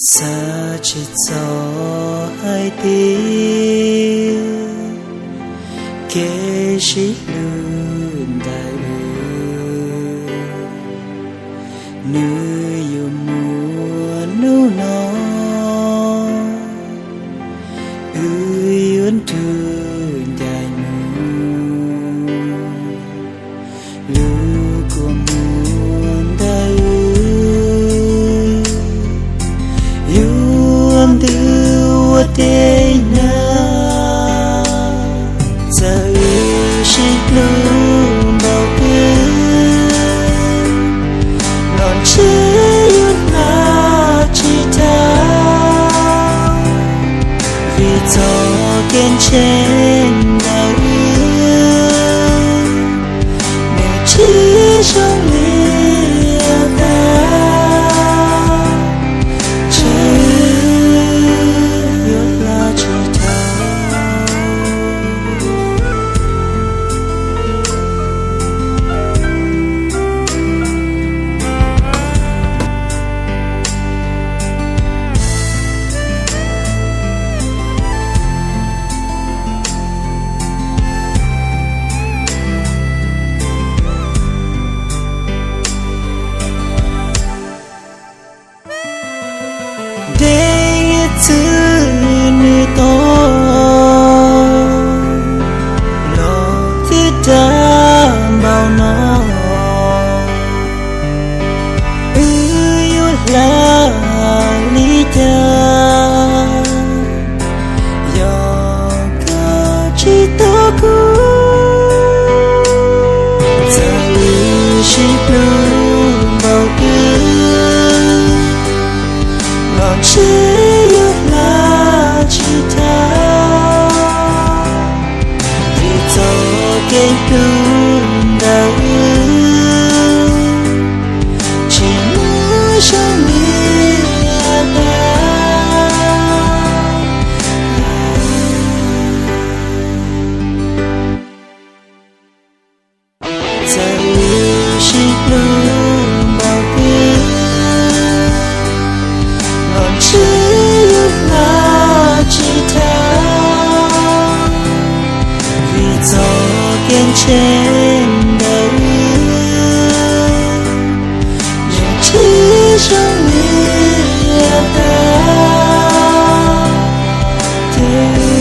Xav tsis txog hais tias kev sib hlub ntawm wb, nws yuav muaj hnub no, wb yuav nrug ncaim mus. Lub kua muag ntawm wb yuav ntws ua dej hnab, txawm wb sib hlub npaum twg los ntshe yuav hla tsis dhau, vim txoj kev ntseeg ntawm wb nws tsis zoo li tas, ntshe wb yuav hla tsis dhau. Dej txwv nws tau los twb daj npaum no, wb yuav hla li cas yog koj tsis tau kuv? Txawm wb sib hlub npaum twg los ntshe yuav hla tsis dhau, vim txoj kev hlub ntawm wb tsis muaj zoo li tas. Txawm wb sib hlub npaum twg los ntshe yuav hla tsis dhau, vim txoj kev ntseeg ntawm wb yeej tsis zoo li tas. Ces